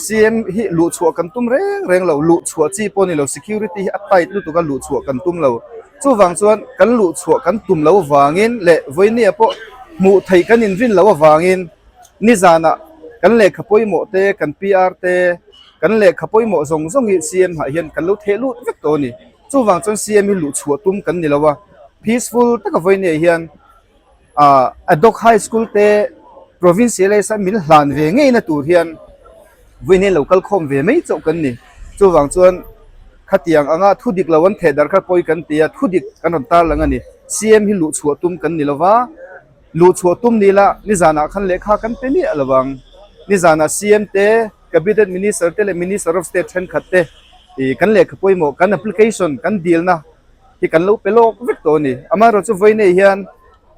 CM hi luh chhuah kan tum reng reng lo, luh chhuah chi pawh a ni lo, security hi a tight lutuk a luh chhuah kan tum lo. Chuvang chuan kan luh chhuah kan tum lo vangin leh vawinia pawh hmuh theih kan inrin loh avangin nizanah kan lehkha pawimawh te, kan PR te, kan lehkha pawimawh zawng zawng hi CM ah hian kan lo theh lut vek tawh a ni. Chuvang chuan CM hi luh chhuah tum kan ni lo a, peaceful taka vawinia hian ah Adhoc High School te Provincialise a min hlan ve ngei na tur hian vawiin lo kal khawm ve mai chauh kan ni. Chuvang chuan khatiang anga thu dik lo an theh dar kha pawi kan ti a, thu dik kan rawn tar lang a ni. CM hi luh chhuah tum kan ni lo va, luh chhuah tum ni la nizanah khan lehkha kan pe miah lo ang. Nizanah CM te, Cabinet Minister te leh Minister of State thenkhat te ih kan lehkha pawimawh kan application kan dilna hi kan lo pe lawk vek tawh a ni. Amaherawhchu chu vawiin hian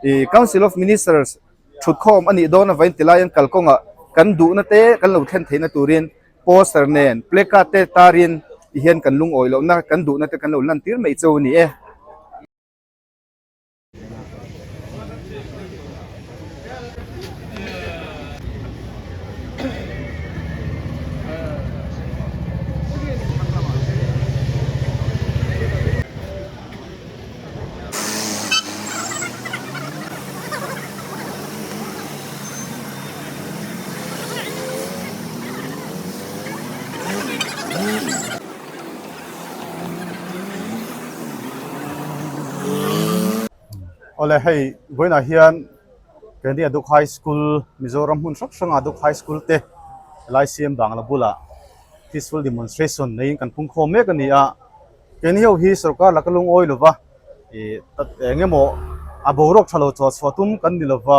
ih Council of Ministers thutkhawm a nih dawn avain tilai an kalkawngah kan duhna te kan lo thlen theihna turin poster nen placard te tarin ti hian kan lungawi lohna kan duhna te kan lo lantir mai chu a ni e. Awle hei vawiinah hian keini Aduk High School Mizoram hmun hrang hranga Aduk High School te helai CM Bangla bulah peaceful demonstration neiin kan phungkhawm mek a ni a. Keini ho hi sorkar laka lungawi lova ih eng emaw a boruak tha lo chawh chhuah tum kan ni lova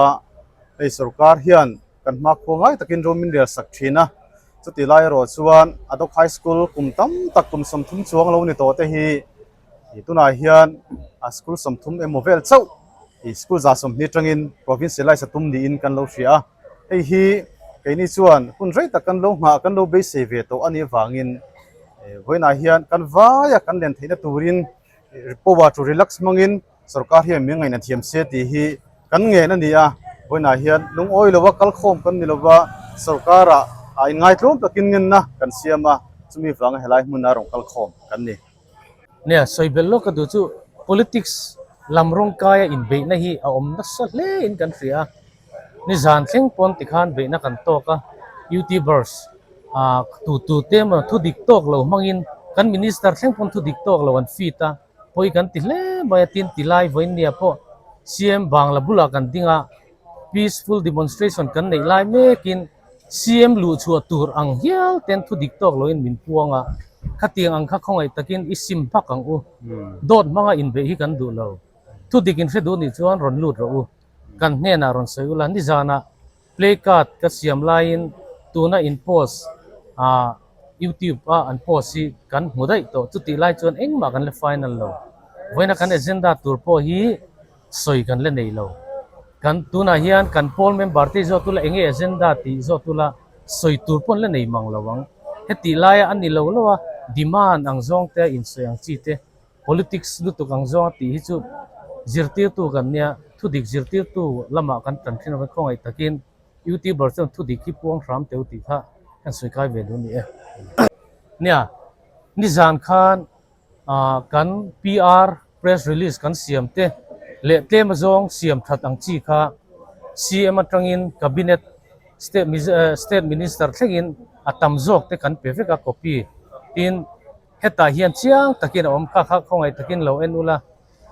hei sorkar hian kan hmakhua ngai takin rawm min rel sak thin a chuti lai erawh chuan Adhoc High School kum tam tak kum 30 chuang lo ni tawh te hi ih tunah hian a school 30 emaw vel chauh ih school 120 atangin provincialize a tum niin kan lo hria a hei hi keini chuan hun rei tak kan lo nghah kan lo beisei ve tawh a nih avangin. Vawiinah hian kan vaia kan len theihna turin power to relax hmangin sorkar hian min ngaihna thiam se tih hi kan ngen a ni a. Vawiinah hian lungawi lova kalkhawm kan ni lova sorkarah a inngaitlawm takin ngenna kan siam a, chumi vanga helai hmuna rawn kalkhawm kan ni. Nia, sawi belh lawk ka duh chu politics lam rawng kaia inbeihna hi a awm nasa hle in kan hria a. Nizan thleng pawn tikhan beihna kan tawk a, youtubers ah tu tu te emaw thu dik tawk lo hmangin kan minister thleng pawn thu dik tawk lo an feed a, pawi kan ti hle mai a tin ti lai vawiin nia pawh CM Bangla bulah kan ding a, peaceful demonstration kan neih lai mekin CM luh chhuah tur ang hial ten thu dik tawk loin min puang a, khatiang ang kha khawngaih takin i sim hmak ang u, dawt hmanga inbeih hi kan duh lo, thu dik in hre duh nih chuan rawn lut rawh u. Kan hnenah rawn sawi ula, nizanah play card ka siam laiin tuna in post ah youtube a an post hi kan hmu daih tawh. Chutih lai chuan engmah kan la final lo. Vawiina kan agenda tur pawh hi sawi kan la nei lo. Kan tunah hian kan pawl member te zawt ula enge agenda tih zawt ula sawi tur pawh an la nei mang lo ang. Hetih laia a ni lo lo a demand ang zawng te a insawi ang chi te Politics lutuk ang zawng a tih hi chu zirtirtu kan nia, thudik zirtirtu lamah kan tan thin avangin khawngaih takin YouTuber chuan thudik hi puang hram teu tih kha kan sawi kai ve duh a ni e. Nia, nizan khan kan PR press release kan siam te leh tlem azawng siam that ang chi kha CM atangin Cabinet State Minister thlengin a tam zawk te kan pe vek a copy tin Hetah hian chiang takin a awm kha kha khawngaih takin lo en ula,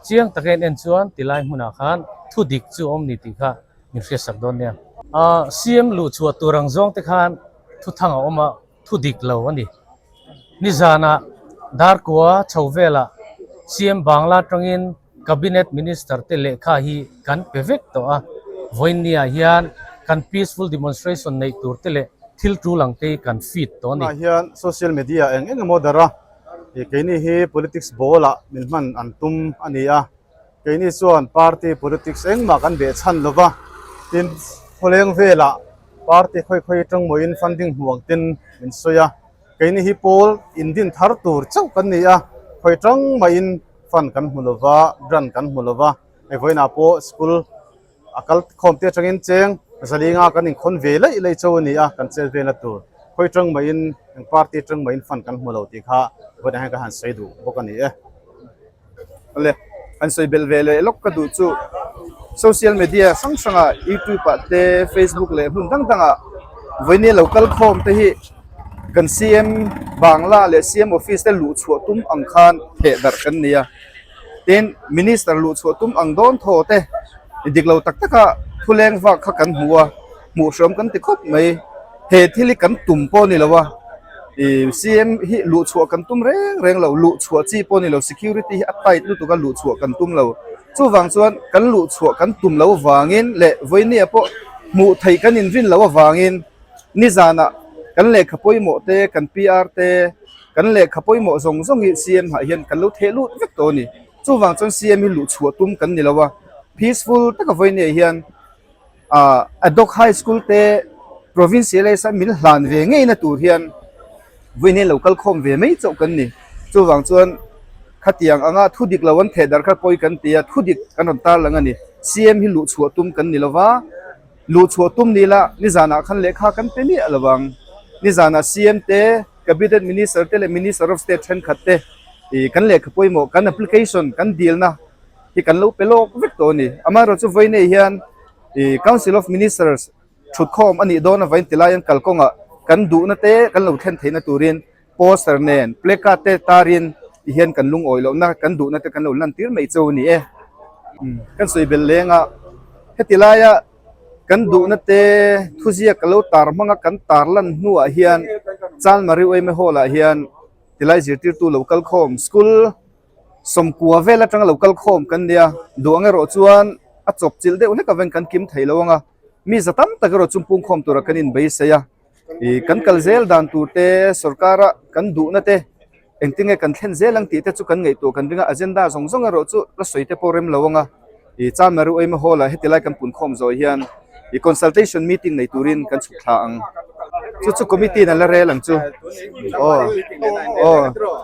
chiang taka in en chuan tilai hmunah khan thu dik chu a awm ni tih kha min hriatsak dawn nia. CM luh chhuah tur ang zawng te khan thu thang a awm a, thu dik lo a ni. Nizanah Darkua chho velah CM Bangla atangin Cabinet Minister te lehkha hi kan pe vek tawh a, vawiinniah hian kan peaceful demonstration neih tur te leh thil tul ang te hi kan feed tawh a ni. Tunah hian social media eng eng emaw dar a, keini hi politics ball ah min hman an tum a ni a, keini chuan party politics engmah kan beh chhan lo va, tin khawleng velah party khawi khawi atang mawiin funding hmu ang ten min sawi a, keini hi pawl indin thar tur chauh kan ni a, khawi tang mahin fund kan hmu lo va, grant kan hmu lo va, hei vawiinah pawh school a kal khawm te atangin cheng zalinga kan inkhawn ve laih laih chauh a ni a, kan chet velna tur. Khawi tang maiin eng party tang maiin fund kan hmu lo tih kha vawiinah hian ka han sawi duh bawk a ni e. Awle, han sawi belh ve leh lawk ka duh chu social media hrang hrangah youtube ah te facebook leh hmun dang dangah vawinia lo kal khawm te hi kan CM Bangla leh CM office te luh chhuah tum ang khan theh darh kan ni a. Tin, Minister luh chhuah tum ang dawn thaw te dik lo tak taka thu leng vak kha kan hmu a, hmuh hrawm kan ti khawp mai. He thil hi kan tum pawh a ni lo a, ih CM hi luh chhuah kan tum reng reng lo, luh chhuah chi pawh a ni lo, security hi a tight lutuk a, luh chhuah kan tum lo. Chuvang chuan kan luh chhuah kan tum lo vangin leh vawinia pawh hmuh theih kan inrin loh avangin nizanah kan lehkha pawimawh te, kan PR te, Kan lehkha pawimawh zawng zawng hi CM ah hian kan lo theh lut vek tawh a ni. Chuvang chuan CM hi luh chhuah tum kan ni lo a, peaceful taka vawinia hian ah Adhoc High School te Provincialise a min hlan ve ngeina tur hian vawinia lo kal khawm ve mai chauh kan ni. Chuvang chuan khatiang anga thu dik lo an theh darh kha pawi kan ti a, thu dik kan rawn tarlang a ni. CM hi luh chhuah tum kan ni lo va. Luh chhuah tum ni la, nizanah khan lehkha kan pe miah lo ang. Nizanah CM te, Cabinet Minister te leh Minister of State thenkhat te ih kan lehkha pawimawh, kan application, kan dilna hi kan lo pe lawk vek tawh a ni. Amaherawhchu chu vawiinei hian ih Council of Ministers thutkhawm a nih dawn avain tilai an kalkawngah kan duhna te kan lo thlen theihna turin Poster nen placard te tarin ti hian kan lungawi lohna kan duhna te kan lo lan tir mai cheu a ni e. Kan sawi belh leng a, heti laia kan duhna te thuziak ka lo tar hmanga kan tar lan hnuah hian Chalmari Uaime Hall ah hian tilai zirtirtu lo kal khawm school sawmkua vel atanga lo kal khawm kan nia, duh ang erawh chuan a chawp chilh deuh hlek avangin kan kim thei lo ang a, mi za tam tak erawh chu pungkhawm tura kan inbeisei a. Ih kan kal zel dan tur te sorkara kan duhna te engtinge kan thlen zel ang tih te chu kan ngaihtuah kan ring a agenda zawng zawng erawh chu la sawi te pawh rem lo ang a ih Chamari Uaima Hall ah heti lai kan pun khawm zawh hian ih consultation meeting nei turin kan chhuk thla ang chu chu committee in a la rel ang chu aw aw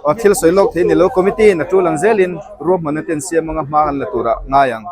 aw thil sawi lawk thei ni lo committee in a tul ang zelin ruahmanna te an siam anga hma an la turah ngai ang.